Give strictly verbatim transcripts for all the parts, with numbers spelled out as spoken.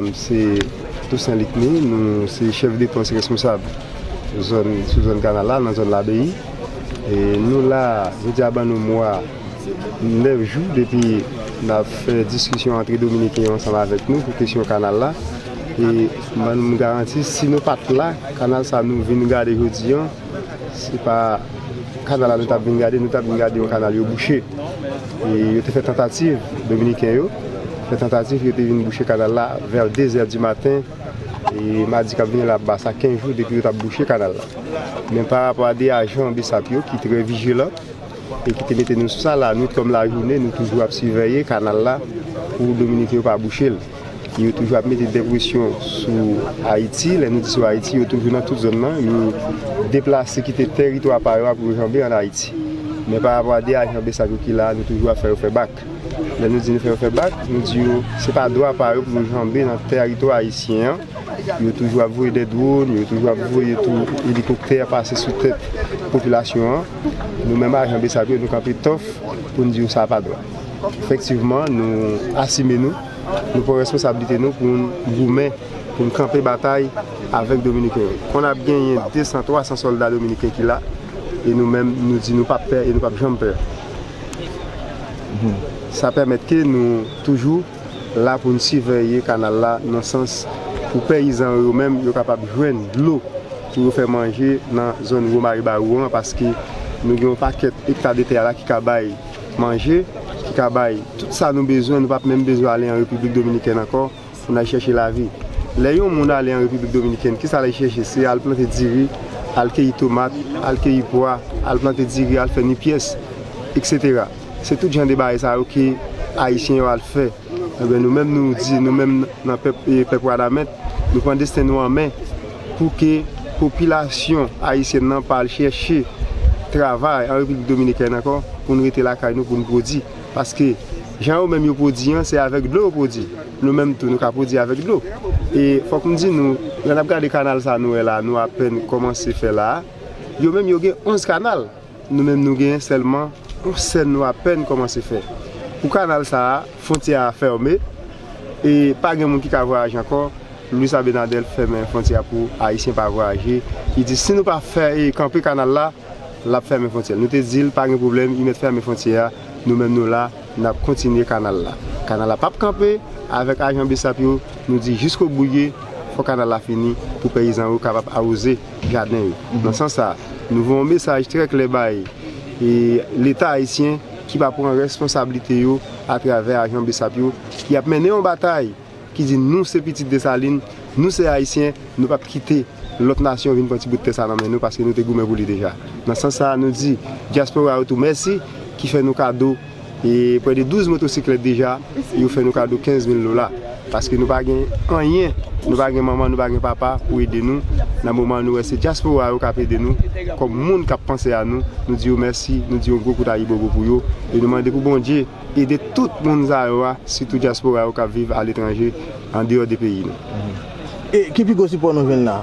M se Toussaint Licny, nou se chèf de pwens responsab zòn, sou zòn kanal la, nan zòn Labeyi. E nou la, jodi a ban nou mwa nèf jou depi n ap fè diskisyon antre Dominiken yo ansanm avèk nou pou kesyon kanal la. E ban nou garanti, si nou pa t la, kanal sa nou vin gade jodi an, se pa kanal la nou t ap vin gade, nou t ap vin gade yon kanal yo bouche. E yo te fè tantativ, Dominiken yo fè tantativ, yo te vin bouche kanal la vè de zè di maten. E madi k ap vini la ap ba sa kenz jou depi yo t ap bouche kanal la. Men pa rapò a de ajan BSAP yo ki trè vijilan e ki te mete nou sou sa la, nwit kòm lajounen, nou toujou ap sivèye kanal la pou Dominiken yo pa bouche l. Yo toujou ap mete de presyon sou Ayiti. Lè nou di sou Ayiti, yo toujou nan tout zòn nan. Yo deplase kite tèritwa pa yo a pou yo janbe ann Ayiti. Men pa rapò a de ajan BSAP yo ki la, nou toujou ap fè yo fè bak. Lè nou di nou fè yo fè bak, nou di yo se pa dwa pa yo pou yo janbe nan tèritwa ayisyen an. Yo toujou ap voye de dwòn, yo toujou ap voye tou elikoptè pase sou tèt popilasyon an. Nou menm ajan BSAP yo, nou kanpe tòf pou n di yo sa pa dwa. Efektivman, nou asime nou, nou pran responsablite nou pou n goumen, pou n kanpe batay avèk Dominiken yo. Konn ap genyen de san, twa san sòlda dominiken ki la, e nou menm, nou di nou p ap pè e nou p ap janm pè. Sa pèmèt ke nou toujou la pou n sivèye kanal la nan sans pou peyizan yo menm yo kapab jwenn dlo pou yo fè manje nan zòn Wo Mare Bawou an, paske nou gen yon pakèt ekta de tè la ki ka bay manje, ki ka bay tout sa nou bezwen. Nou p ap menm bezwen ale an Repiblik Dominikèn ankò pou n al chèche lavi. Lè yon moun ale an Repiblik Dominikèn, kisa l al chèche? Se al plante diri, al keyi tomat, al keyi pwa, al plante diri, al fè nipyès, etsetera. Se tout jan de bagay sa yo ke Ayisyen yo al fè. Ebyen, nou menm nou di, nou menm nan pèp, e, pèp Radamèt, nou pran desten nou an men pou ke popilasyon ayisyèn nan pa al chèche travay an Repiblik Dominikèn ankò, pou n rete lakay nou pou n pwodui. Paske jan yo menm yo pwodui an, se avèk dlo yo pwodui. Nou menm tou, nou ka pwodui avèk dlo. E fòk m di nou, lè n ap gade kanal sa nou wè la, nou apèn kòmanse fè la a, yo menm yo gen onz kanal. Nou menm nou genyen sèlman yon sèl nou apèn kòmanse fè. Pou kanal sa a, fwontyè a fèmen e pa gen moun ki ka vwayaje ankò. Luis Abinader fèmen fwontyè a pou Ayisyen pa vwayaje. Li di si nou pa fè e kanpe kanal la, l ap fèmen fwontyè l. Nou te di l pa gen pwoblèm, li mèt fèmen fwontyè a. Nou menm nou la, n ap kontinye kanal la. Kanal la p ap kanpe. Avèk ajan BSAP yo, nou di jiskobou l ye, fò kanal la fini pou peyizan yo kapab awoze jaden yo. Nan sans sa, nou voye yon mesaj trè klè bay e Leta ayisyen ki pa pran responsablite yo atravè ajan BSAP yo ki ap mennen yon batay ki di nou se pitit Desalin, nou se Ayisyen, nou p ap kite lòt nasyon vin pran ti bout tè sa nan men nou paske nou te goumen pou li deja. Nan sans sa, nou di dyaspora yo tou mèsi ki fè nou kado e prè de douz motosiklèt deja, yo fè nou kado kenz mil dola. Paske nou pa gen anyen, nou pa gen manman, nou pa gen papa pou ede nou. Nan moman nou wè se dyaspora yo k ap ede nou, kòm moun k ap panse a nou, nou di yo mèsi, nou di yon gwo kout ayibobo pou yo. E nou mande pou Bondye ede tout moun sa yo a, sitou dyaspora yo k ap viv aletranje, andeyò de peyi nou. E ki pi gwo sipò nou jwenn la?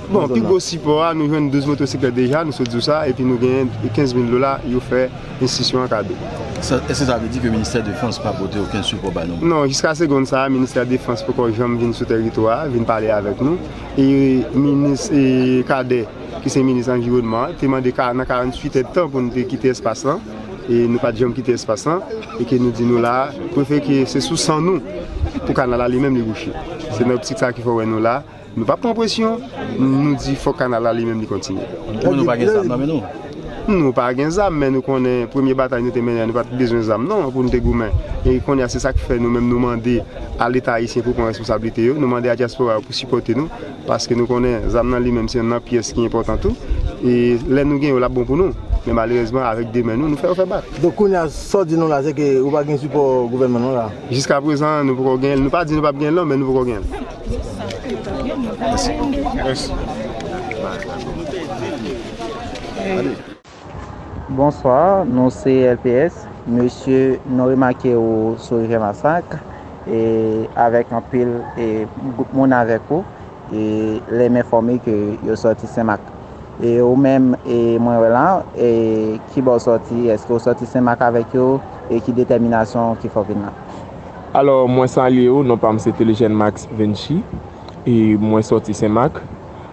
Bon, pi gwo sipò a, nou jwenn douz motosiklèt deja, nou sot di w sa, epi nou genyen kenz mil dola yo fè enstitisyon an kado. Sa, èske sa vle di ke Ministè Defans pa pote okenn sipò ba nou? Non, jiska segonn sa a, Ministè Defans poko janm vin sou tèritwa a, vin pale avèk nou. E minis, e Kadè, ki se minis anviwònman an, te mande ka, nan karanntuit èdtan pou nou te kite espas lan. E nou pa t janm kite espas lan, e ke nou di nou la, prefere ke se sou san nou pou kanal la li menm li bouche. Se nan optik sa ki fè w wè nou la. Nou p ap pran presyon, nou di fòk kanal la li menm li kontinye. Kòm nou pa gen zam nan men nou. Nou pa gen zam, men nou konnen premye batay nou te mennen an, nou pa t bezwen zam non pou nou te goumen. E kounye a se sa k fè nou menm nou mande a Leta ayisyen pou pran responsablite yo, nou mande a dyaspora yo pou sipòte nou. Paske nou konnen zam nan li menm se youn nan pyès ki enpòtan tou. E lè nou gen yo, l ap bon pou nou. Men malerezman, avèk de men nou, nou fè yo fè bak. Donk kounye a, sa w di nou la, se ke ou pa gen sipò gouvènman nou la? Jiska prezan, nou poko gen l. Nou pa di nou p ap gen l non, men nou poko gen l. Mèsi. Mèsi. Bonswa, nou se L P S. Mesye, nou remake ou sou Rivyè Masak e avèk anpil e gwoup moun avèk ou e lè m enfòme ke yo sòti Senmak. E ou menm, e mwen wè la, e ki bò w sòti? Èske w sòti Senmak avèk yo? E ki detèminasyon ki fè w vin la? Alò, mwen salye w, non pa m se Telejèn Max Venchi, e mwen sòti Senmak.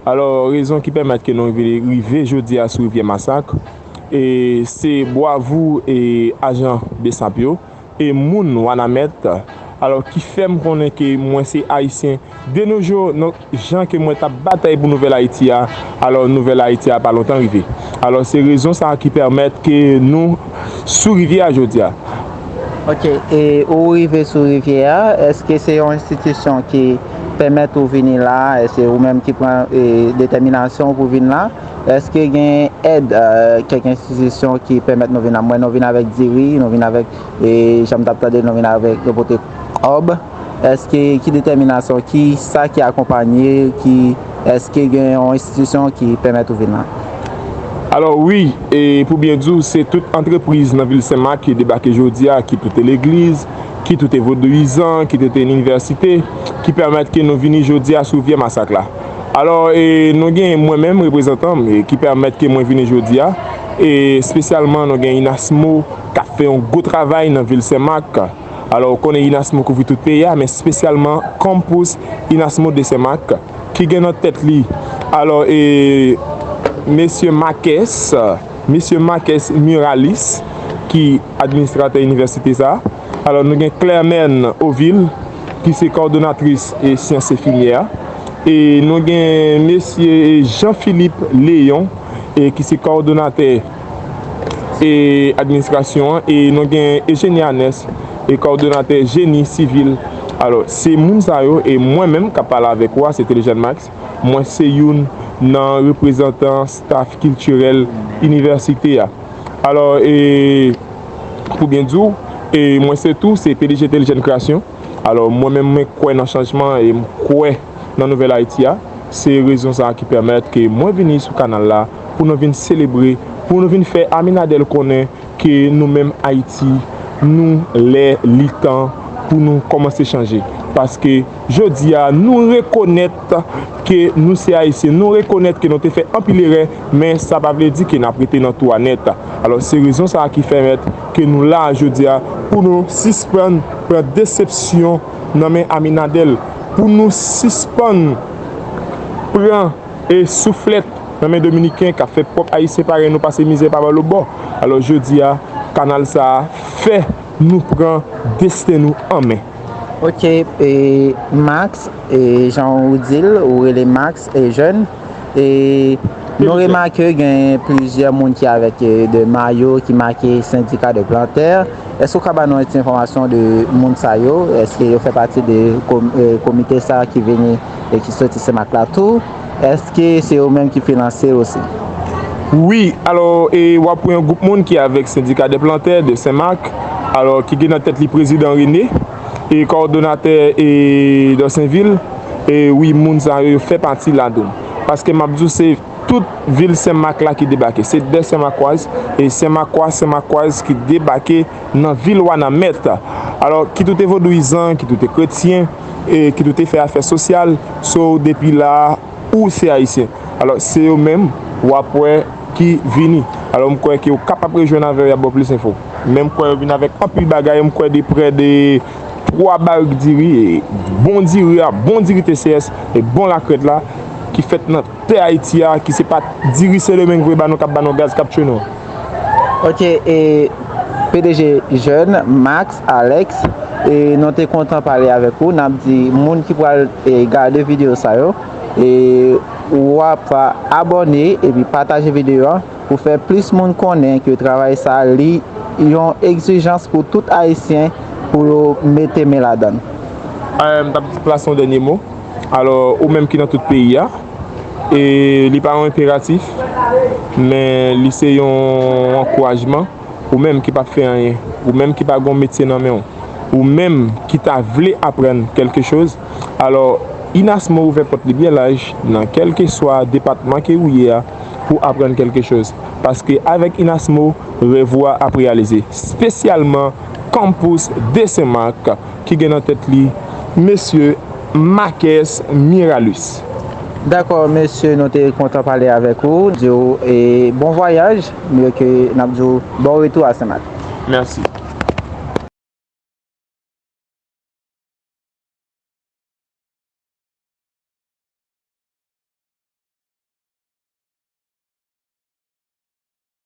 Alò, rezon ki pèmèt ke nou rive, rive jodi a sou Rivyè Masak, e se bwavou e ajan Besap yo, e moun Wanament, alò, ki fè m konnen ke mwen se Ayisyen de nos jours, non, jan ke mwen t ap batay pou Nouvèl Ayiti a, alò, Nouvèl Ayiti a pa lontan rive. Alò, se rezon sa a ki pèmèt ke nou sou rivyè a jodi a. Ok, e ou rive sou rivyè a, èske se yon enstitisyon ki pèmèt ou vini la? Èske ou menm ki pran, e, detèminasyon pou vin la? Èske gen èd, e, kèk enstitisyon ki pèmèt nou vin la? Mwen, nou vin avèk diri, nou vin avèk, e, jan m t ap tande, nou vin avèk, nou pote kòb. Èske, ki detèminasyon, ki sa ki akonpanye, ki, èske gen yon enstitisyon ki pèmèt ou vin la? Alò wi, e pou byen di w, se tout antrepriz nan vil Senmak ki debake jodi a, kit ou te legliz, kit ou te vodouyizan, kit ou te inivèsite, ki pèmèt ke nou vini jodi a sou Rivyè Masak la. Alò, e, nou gen mwen menm, reprezantan m, e, ki pèmèt ke mwen vini jodi a, e espesyalman nou gen Inasmo k ap fè yon gwo travay nan vil Senmak. Alò, ou konnen Inasmo kouvri tout peyi a, men espesyalman Campus Inasmo de Senmak, ki gen nan tèt li, alò, e, mesye Marques, mesye Marques Miralis, ki administratè inivèsite sa a. Alò, nou gen Clermaine Ovil, ki se kowòdonatris e syans enfimyè a. E nou gen mesye Jean Philippe Léon, e ki se kowòdonatè e administrasyon an, e nou gen Eugenie Anes, e kowòdonatè jeni sivil. Alò, se moun sa yo, e mwen menm k ap pale avèk ou a, se Telejèn Max, mwen se youn nan reprezantan staff kiltirèl inivèsite a. Alò, e, pou byen di w, e, mwen se tou, se P D G Telejèn Kreasyon. Alò, mwen menm, mwen kwè nan chanjman e m kwè nan Nouvèl Ayiti a. Se rezon sa a ki pèmèt ke mwen vini sou kanal la pou nou vin selebre, pou nou vin fè Aminadèl konnen ke nou menm Ayiti, nou lè, li tan pou nou kòmanse chanje. Paske jodi a, nou rekonèt ke nou se Ayisyen, nou rekonèt ke nou te fè anpil erè, men sa pa vle di ke n ap rete nan tou a nèt. Alò, se rezon sa a ki pèmèt ke nou la a jodi a pou nou sispann pran desepsyon nan men Aminadèl, pou nou sispann pran e souflèt nan men Dominiken k ap fè pwòp Ayisyen parèy nou pase mizè pa bò lòtbò. Alò, jodi a, kanal sa a fè nou pran desten nou an men. Ok, e, Max, e, jan ou di l, ou rele Max, e, Jeune, e nou remake gen plizyè moun ki avèk, e, de mayo ki make Sendika de Plantè. Èske ou ka ba nou yon ti enfòmasyon de moun sa yo? Èske yo fè pati de kom-, e, komite sa ki vini e ki soti Senmak la tou? Èske se yo menm ki finanse osi? Wi, alò, e w ap wè yon gwoup moun ki avèk Sendika de Plantè de Senmak, alò, ki gen nan tèt li prezidan René, e kowòdonatè, e Dòsenvil, e wi, moun sa yo, yo fè pati ladan l. Paske m ap di w, se tout vil Senmak la ki debake. Se de Senmakwaz, e Senmakwa, Senmakwaz ki debake nan vil Wanament. Alò, kit ou te vodouyizan, kit ou te kretyen, e kit ou te fè afè sosyal, so depi la, ou se Ayisyen. Alò, se yo menm, w ap wè, ki vini. Alò, m kwè ke w kapab rejwenn avè yo, y ap ba w plis enfo. Men m kwè yo vin avèk anpil bagay, m kwè de prè de twa barik diri, e bon diri a, bon diri T C S, e bon lakrèt la, ki fèt nan tè Ayiti a, ki se pa diri Sendomeng voye ba nou, k ap ba nou gaz, k ap tchwe nou. Ok, e P D G Jeune, Max, Alex, e nou te kontan pale avèk ou. N ap di moun ki pral, e, gade videyo sa yo, e w ap abòne epi pataje videyo a pou fè plis moun konnen ke travay sa a, li yon egzijans pou tout Ayisyen pou yo mete men ladan l. E, m t ap pase yon dènye mo. Alò, ou menm ki nan tout peyi a, e li pa yon enperatif, men li se yon ankourajman. Ou menm ki p ap fè anyen, ou menm ki pa gen yon metye nan men w, ou menm ki ta vle aprann kèlke choz, alò, Inasmo ouvè pòt li byen laj nan kèlkeswa depatman ke ou ye a pou aprann kèlke choz. Paske avèk Inasmo, rèv ou a ap reyalize, espesyalman Campus de Senmak, ki gen nan tèt li mesye Marques Miralus. Dakò, mesye, nou te kontan pale avèk ou. Di w, e, bon vwayaj, men ke n ap di w bon retou a Senmak. Mèsi.